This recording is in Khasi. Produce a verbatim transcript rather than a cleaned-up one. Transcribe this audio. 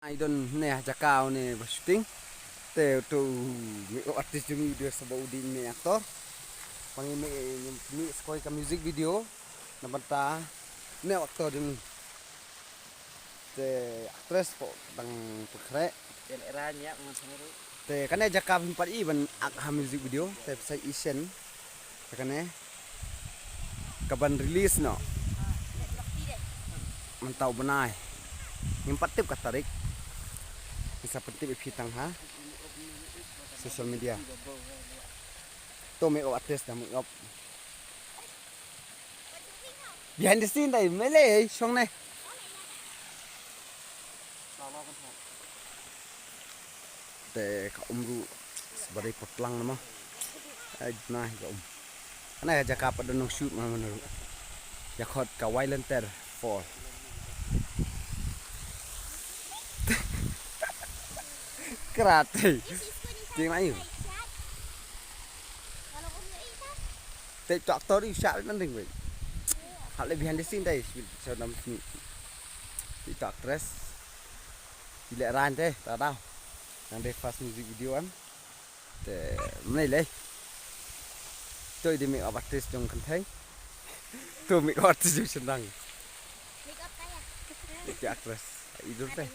Ai don ne ha jaka ne ba shooting. Te uto u makeup artist jong ngi u dei sa ba u dei ne actor. Ba ngi mih, ngi mih sa kawei ka music video na bynta ne u actor jong ngi. Te actress pat dang pynkhreh. Te lehrain ïa ngan sngewthuh. Te kane jaka ba phim pat i ban act ha music video te sa i shen. Te kane kaban release noh mynta u bnai. Ngim pat tip ka tarik. Ngin sa pyntip ïa phi tang ha social media. To makeup artist da makeup. Behind the scene dai mele shong ne. Te ka um ruh ba dei patlang na ma. Ai na ka um. Ana ka jaka pat don shoot ma mano ruh. Ïa khot ka Wailanter Fall. Krat. Ting na yu. Te to actor yu shah nan ding wei. Hap le behind the scene dai. Shah nam sini. Te to actress. Ïa lehrain te ta dau. Nang dei first music video an. Te mane lei. To i dei makeup artist jong kynthei. To makeup artist jong shynrang. Makeup kaya. Te actress. I dur te.